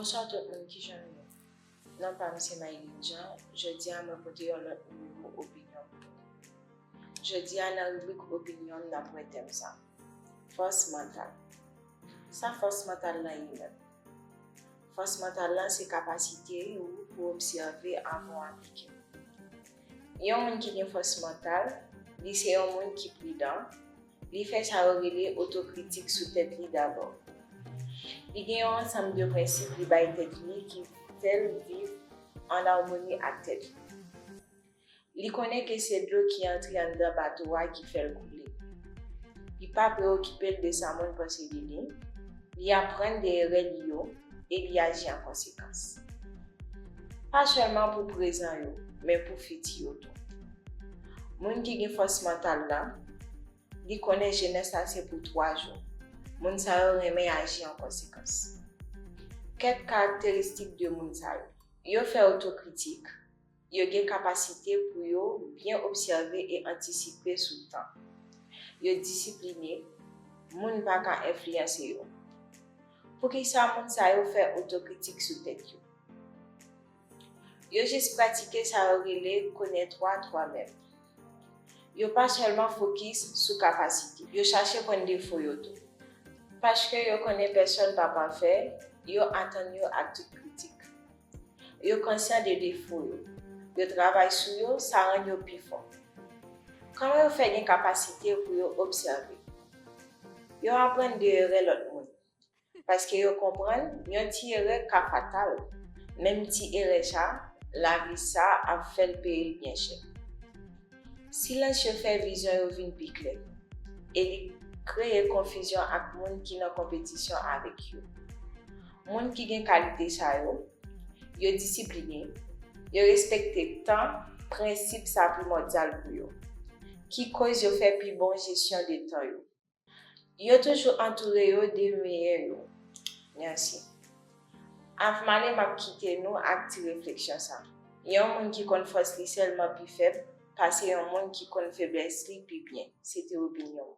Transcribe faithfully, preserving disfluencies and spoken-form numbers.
Bonswa tout moun, kijan nou ye? Non pa m se Maylin Jean, jodi a mwen pote yon lòt nimewo opinyon pou nou. Jodi a nan ribrik opinyon m n ap wè tèm sa, fòs mantal. Sa fòs mantal lan ye menm? Fòs mantal lan se kapasite ou pou obsève anvan w aplike. Yon moun ki gen fòs mantal, li se yon moun ki pridan, li fè sa yo rele otokritik sou tèt li dabò. Li gen yon ansanm de prensip li bay tèt li ki fè l viv ann amoni ak tèt li. Li konnen ke se dlo ki antre anndan bato a ki fè l koule. Li pa preyokipe l de sa moun panse de li, li aprann de erè li yo e li aji an konsekans. Pa sèlman pou prezan yo, men pou fiti yo tou. Moun ki gen fòs mantal la, li konnen jenès la se pou twa jou. Moun sa yo renmen aji an konsekans. Kèk karakteristik de moun sa yo. Yo fè otokritik, yo gen kapasite pou yo byen obsève e antisipe sou tan. Yo disipline, moun pa ka enfliyanse yo. Poukisa moun sa yo fè otokritik sou tèt yo? Yo jis pratike sa yo rele connais-toi toi-même. Yo pa sèlman fokis sou kapasite, yo chache konn defo yo tou. Paske yo konnen pèsonn pa pafè, yo atann yo ak tout kritik. Yo konsyan de defo yo. Yo travay sou yo, sa rann yo pi fò. Kòman yo fè gen kapasite pou yo obsève? Yo aprann de erè lòt moun. Paske yo konprann, yon ti erè ka fatal. Menm ti erè sa, lavi sa ap fè l peye l byen chè. Silans yo fè vizyon yo vin pi klè, e li kreye konfizyon ak moun ki nan konpetisyon avèk yo. Moun ki gen kalite sa yo, yo disipline, yo respekte tan, prensip sa primòdyal pou yo, ki koz yo fè pi bon jesyon de tan yo. Yo toujou antoure yo de meyè yo. Mèsi. Avmale m ap kite nou ak ti refleksyon sa. Yon moun ki konn fòs li sèlman pi fèb pase yon moun ki konn feblès li pi byen. Se te opinyon m.